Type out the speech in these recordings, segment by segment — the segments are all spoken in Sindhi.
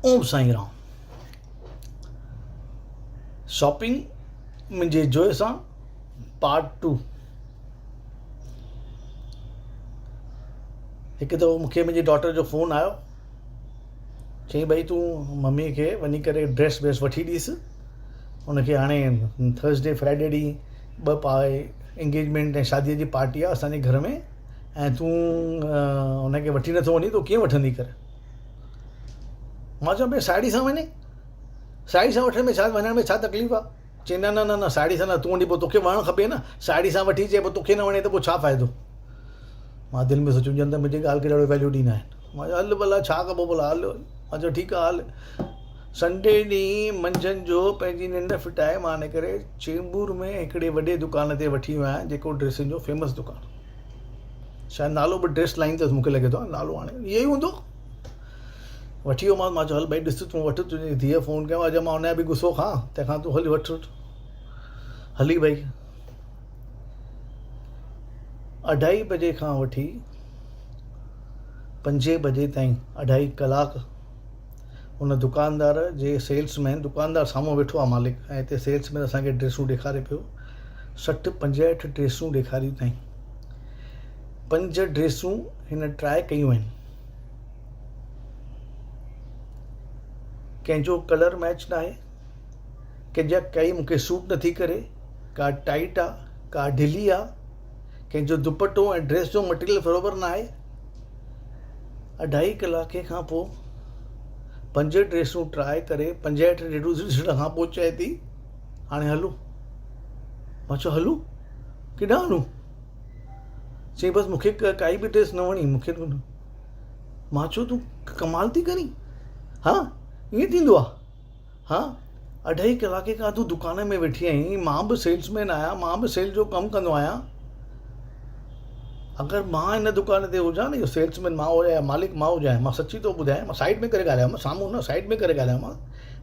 اوم سائين رام شاپنگ منهنجي جوء سان پارٽ ٽو هڪ دفعو مونکي منهنجي ڊاٽر جو فون آيو چئي ڀئي تون ممي کي وڃي ڪري ڊريس ويس وٺي ڏيس ان کي هاڻي ٿرسڊي فرائيڊي ڏينهن ٻه پائي انگيجمينٽ ۽ شادي جي پارٽي آهي اسانجي گهر ۾ ۽ تون ان کي وٺي نٿو وڃين تون ڪيئن وٺندي ڪر مان چيو پيو ساهيڙي سان وڃي ساهيڙي سان وٺڻ ۾ ڇا وڃڻ ۾ ڇا تڪليف آهي چي نه نه نه نه ساهيڙي سان نه تون وڃي پوء توکي وڻڻ کپي نه ساهيڙي سان وٺي اچي پوء توکي نه وڻي ته پوء ڇا فائدو مان دل ۾ سوچيم ڄڻ ته منهنجي ڳالهه کي ڏاڍو ويليو ڏيندا آهن مان چيو هل ڀلا ڇا ڪبو ڀلا هل مان چيو ٺيڪ آهي هل سنڊي ڏينهن منجهند جو پنهنجي ننڊ ڦٽائي مان ان ڪري چيمبور ۾ هڪڙي وڏي دڪان تي وٺي ويو آهيان جيڪو ڊريسن جو فيمس دڪان شايد نالو به ڊريس لائن اٿس مونکي لڳي ٿو نالو هاڻي اهو ئي هوندو وٺي ويومانس مان چيو هل ڀئي ڏس تون وٺ تنهنجي ڌيء فون ڪيو اڄ مان ان جا به غصو کان تنهن کان تون هلي وٺ هلي ڀئي اڍائي بجي کان وٺي پنجين بجي تائين اڍائي ڪلاڪ ان دڪاندار جي سيلس مين دڪاندار سامهون ويٺو آهي مالڪ ۽ هتي سيلس مين اسانکي ڊريسون ڏيکاري پيو 60 65 ڊريسون ڏيکاريون اٿائين پنج ڊريسون هن ٽرائي ڪيون آهن ڪنهن جو ڪلر ميچ ناهي ڪنهن جا ڪائي مونکي سوٽ نٿي ڪري ڪا ٽائيٽ آ ڪا ڍلي آ ڪنهن جو دوپٽو ۽ ڊريس جو مٽيريل برابر ناهي اڍائي ڪلاڪي کان پوء پنج ڊريسون ٽرائي ڪري 65 ڊريسون ڏسڻ کان پوء چئي ٿي هاڻي هلون مان چيو هلون ڪيڏانهن هلون چئي بس مونکي ڪائي به ڊريس نه وڻي مونکي مان چيو تون ڪمال ٿي ڪرين ها ائين ٿيندو آ ها اڍائي ڪلاڪي کان تون دڪان ۾ ويٺي آهين مان به سيلز مين آهيان مان به سيل جو ڪم ڪندو آهيان اگر مان هن دڪان تي هجان نه اهو سيلز مين مان هجان يا مالڪ مان هجان مان سچي ٿو ٻڌايان مان سائيڊ ۾ ڪري ڳالهايان مان سامهون نه سائيڊ ۾ ڪري ڳالهايان مان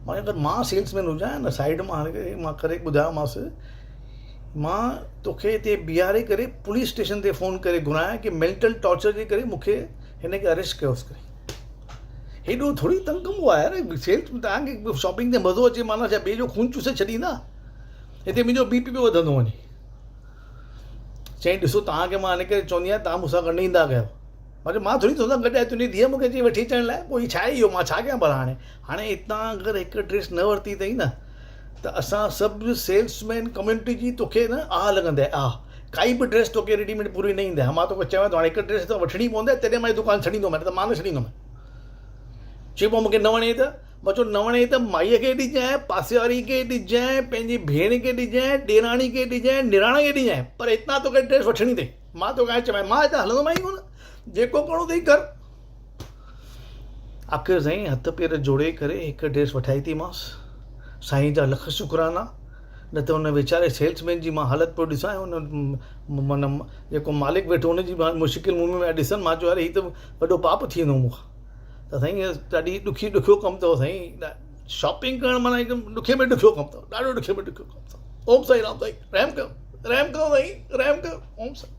مان اگر مان سيلز مين هجان نه سائيڊ مان مان ڪري ٻڌايومانس مان توکي هتي بيهاري ڪري پوليس اسٽيشن تي فون ڪري گهرايان ڪي مينٽل ٽارچر جي ڪري مونکي هن کي اريسٽ ڪيوس ڪري هيڏو ٿوري تنگ ڪبو آهي يار سيلز توهان کي شاپنگ تي مزو اچي معنيٰ ڇا ٻئي جو خون چوسي ڇڏيندا هتي منهنجو بي پي پيو وڌندو وڃي چئي ڏسو توهان کي مان ان ڪري چوندي آهيان توهان مون سان گڏ نه ايندا ڪيو مان چيو مان ٿوري تو سان گڏ آهيان تنهنجي ڌيء مون کي چئي وٺي اچڻ لاء پوء هي ڇا آهي اهو مان ڇا ڪيان ڀلا هاڻي هاڻي هتان اگر هڪ ڊريس نه ورتي اٿئي نه ته اسان سڀ سيلز مين ڪميونٽي جي توکي نه آهه لڳندي آهه ڪائي به ڊريس توکي ريڊي ميڊ پوري نه ايندي مان توکي چوان ٿو هاڻي هڪ ڊريس ته وٺڻي پوندي تڏهن مان هي دڪان ڇڏيندومانء نه ته مان نه ڇڏيندومانء چئي پوء مونکي نه وڻي ته مان چيو نه وڻي ته مائيء کي ڏجانء، پاسي واري کي ڏجانء، پنهنجي ڀيڻ کي ڏجانء، ڏيراڻي کي ڏجانء، نراڻ کي ڏجانء، پر هتان توکي ڊريس وٺڻي اٿئي. مان توکي هاڻي چوانء، مان هتان هلندومانء ئي ڪونه، جيڪو ڪرڻو اٿئي ڪر. آخر سائين هٿ پير جوڙي ڪري هڪ ڊريس وٺائي ٿي مانس. سائين جا لک شڪرانا، نه ته ان ويچاري سيلز مين جي مان حالت پيو ڏسان ۽ ان معنيٰ جيڪو مالڪ ويٺو ان جي مشڪل منهن ۾ پيا ڏسن، مان چيو يار هي ته وڏو پاپ ٿي ويندو مون کان. ته سائين ڏاڍي ڏکي ڏکيو ڪم اٿو سائين شاپنگ ڪرڻ معنيٰ هڪ ڏکي ۾ ڏکيو ڪم اٿو ڏاڍو ڏکي ۾ ڏکيو ڪم اٿو اوم سائين رام سائين رحم ڪيو رحم ڪيو سائين رحم ڪيو اوم سائين.